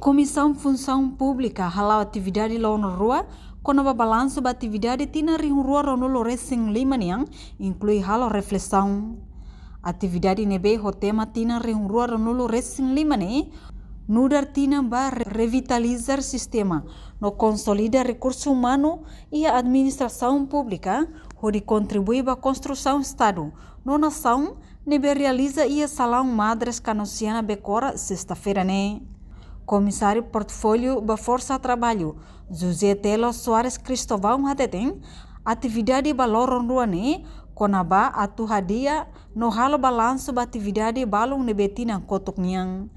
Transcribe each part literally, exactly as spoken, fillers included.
Komisaun Funsaun Públika hala'o atividade loron rua kona-ba balansu ba atividade tinan rihun rua ruanulu resin lima nian, inklui halo reflesaun. Atividade ne'ebé ho tema tinan rihun rua ruanulu resin lima ne'e nu'udar tinan ba re-, revitalizar sistema no konsolida rekursu umanu iha administrasaun públika, hodi kontribui ba konstrusaun Estadu no nasaun, ne'ebé realiza iha Salaun Madres Kanosiana Bekora, sesta-feira ne'e. Komisáriu Portfóliu ba Forsa Traballu, José Telo Soares Cristóvão hateten, atividade ba loron rua ne'e kona-ba atu hadi'a no halo balansu ba atividade balun ne'ebé tinan kotuk nian.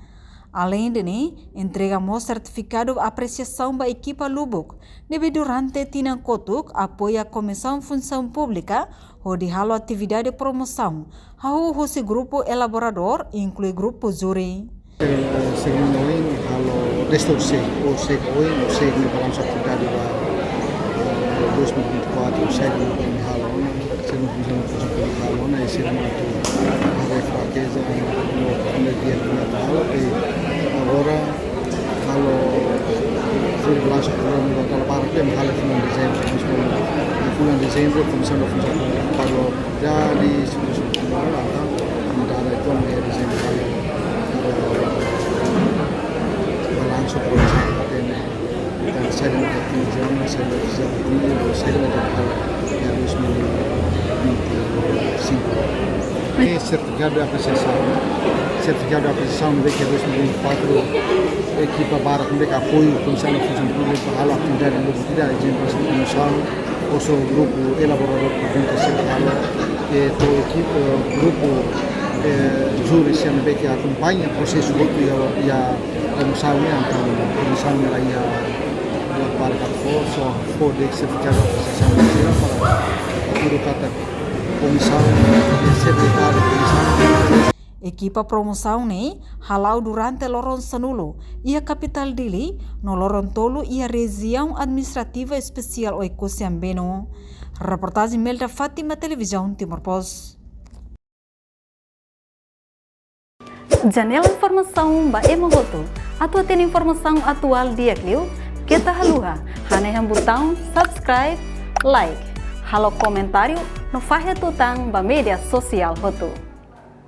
Aleinde ne'e, entrega mós sertifikadu apresiasaun ba ekipa lubuk ne'ebé durante tinan kotuk apoia Komisaun Funsaun Públika hodi halo atividade promosaun, hahú husi grupu elaboradór, inklui grupu júri. Segun, segun ohin halo desde orsida, orsida ohin, orsida ne'e balansu atividade ba, eh, dois mil e vinte e quatro, segun ohin halo ona, segun ohin halo ona, e segun atu haree frakeza, no oportunidade di'ak ne'ebé halo, e agora halo, fui balansu programa da Dala Barra, tem halo fulan dezembru, mas fulan dezembru, komisaun da funsaun públika halo, jadi, instituisaun públika, entaun, mudar itu, mas dezembru halo, halo balansu programa, tem, entaun, sai da nossa atenção, sai da nossa atenção, sai da nossa atenção, ya, dois mil e vinte e cinco. E sertifikadu de apresiasaun. Sertifikadu de apresiasaun ne'ebé ke dois mil e vinte e quatro, ekipa barak ne'ebé ke apoiu Komisaun Funsaun Públika halo atividade no vida, ezemplu, promosaun, ou só grupu elaboradór por vinte e cinco halo, e to'o ekipa, grupu, eh, júri sira ne'ebé ke akompaña prosesu hotu iha, iha komisaun ne'e, entaun komisaun ne'e la iha, la para ka fó, só fó de'it sertifikadu de apresiasaun sira para tuir katak komisaun, sekretáriu komisaun. Ekipa promosaun ne'e hala'o durante loron sanulu iha kapitál Dili, no loron tolu iha Rejiaun Administrativa Espesiál Oekusi Ambeno. Reportajen Melda Fátima, Televizaun Timor Post. Janela informasaun ba ema hotu. Atu hatene informasaun atuál di'ak liu, keta haluha hanehan butaun subscribe, like, halo komentáriu no fahe tutan ba média sosiál hotu.